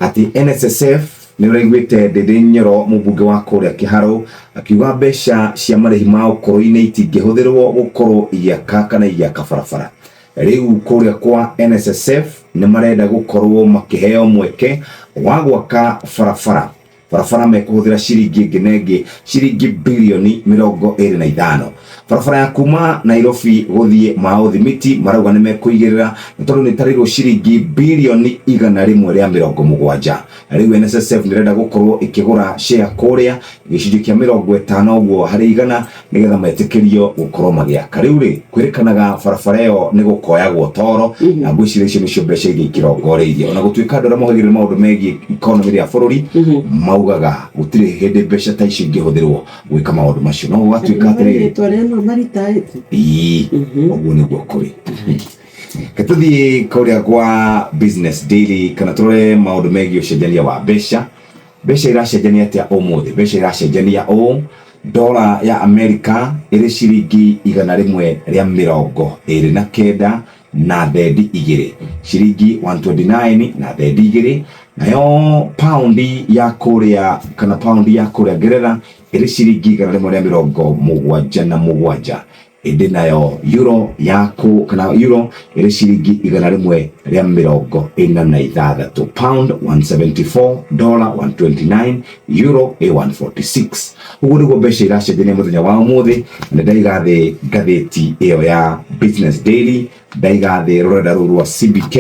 Atĩ NSSF nĩ ũraiguĩte Ndĩndĩ Nyoro, mũmbunge wa kũrĩa Kĩharũ, akiuga mbeca cia marĩhi ma ũkũrũ-inĩ itingĩhũthĩrwo gũkorwo igĩaka kana igĩaka barabara. Rĩu kũrĩa kwa NSSF nĩ marenda gũkorwo makĩheo mweke wa gwaka barabara. Barabara mekũhũthĩra ciringi ĩngĩ na ĩngĩ ciringi birioni 25. Barabara ya kuma Nairobi gũthiĩ Mao Thimiti marauga nĩ mekũigĩrĩra nĩ tondũ nĩ ĩtarĩirwo ciringi birioni 170. Rĩu NSSF nĩ ĩrenda gũkorwo ĩkĩgũra share kũrĩa gĩcunjĩ kĩa 50 ũguo harĩ igana nĩgetha metĩkĩrio gũkorwo magĩaka. Rĩu rĩ, kwĩrĩkanaga barabara ĩyo nĩ gũkoyagwo toro, na ngwĩciria icio nĩcio mbeca iria ikĩrongoreirie. Ona gũtuĩka andũ arĩa mohĩgĩrĩire maũndũ megiĩ economy ya bũrũri maugaga gũtirĩ hĩndĩ mbeca ta icio ingĩhũthĩrwo gwĩka maũndũ macio, no gũgatuĩka atĩrĩrĩ, Rĩtwa rĩa no maritaĩte. Ĩĩ, ũguo nĩguo kũrĩ. Reke tũthiĩ kũrĩa kwa Business Daily kana tũrore maũndũ megiĩ ũcenjania wa mbeca. Mbeca iracenjania atĩa ũmũthĩ? Mbeca iracenjania ũũ: Dola ya Amerika ĩrĩ ciringi 129 na thendi 2, ciringi 129 na thendi 2. Nayo paundi ya kũrĩa kana paundi ya kũrĩa Ngeretha ĩrĩ ciringi 177. Ĩndĩ nayo euro ya kũ kana euro ĩrĩ ciringi 146. Pound 174, dollar 129, euro ĩ 146. Ũguo nĩguo mbeca iracenjania mũthenya wa ũmũthĩ. Na nĩ ndaiga thĩ ngathĩti ĩyo ya Business Daily, ndaiga thĩ rũrenda rũu rwa CBK.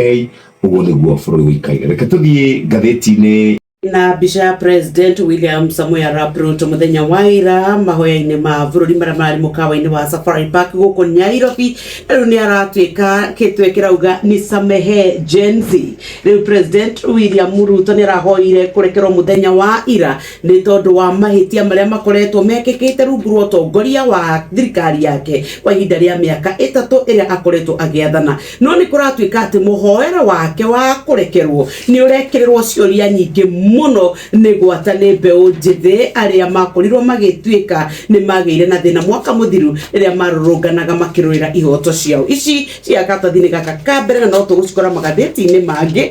Ũguo nĩguo bũrũri ũikaire. Reke tũthiĩ ngathĩti-inĩ. Na mbica ya President William Samoei Arap Ruto mũthenya wa ira mahoya-inĩ ma bũrũri marĩa mararĩ mũkawa-inĩ wa Safari Park gũkũ Nairobi. Na rĩu nĩ aratuĩka kĩtwe kĩrauga ni samehe Gen Z. Rĩu President William Ruto nĩ arahoire kũrekerwo mũthenya wa ira nĩ tondũ wa mahĩtia marĩa makoretwo mekĩkĩte rungu rwa ũtongoria wa thirikari yake kwa ihinda rĩa mĩaka 3 ĩrĩa akoretwo agĩathana. No nĩ kũratuĩka atĩ mũhoero wake wa kũrekerwo nĩ ũrekĩrĩrwo ciũria nyingĩ mũno nĩ gwata nĩ mbeũ njĩthĩ arĩa makorirwo magĩtuĩka nĩ magĩire na thĩna mwaka mũthiru rĩrĩa marũrũnganaga makĩrũĩra ihoto ciao. Ici cia karatathi-inĩ gaka ka mbere, na no tũgũcikora magathĩti-inĩ mangĩ.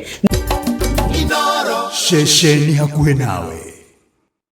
Ceceni hakuhĩ nawe.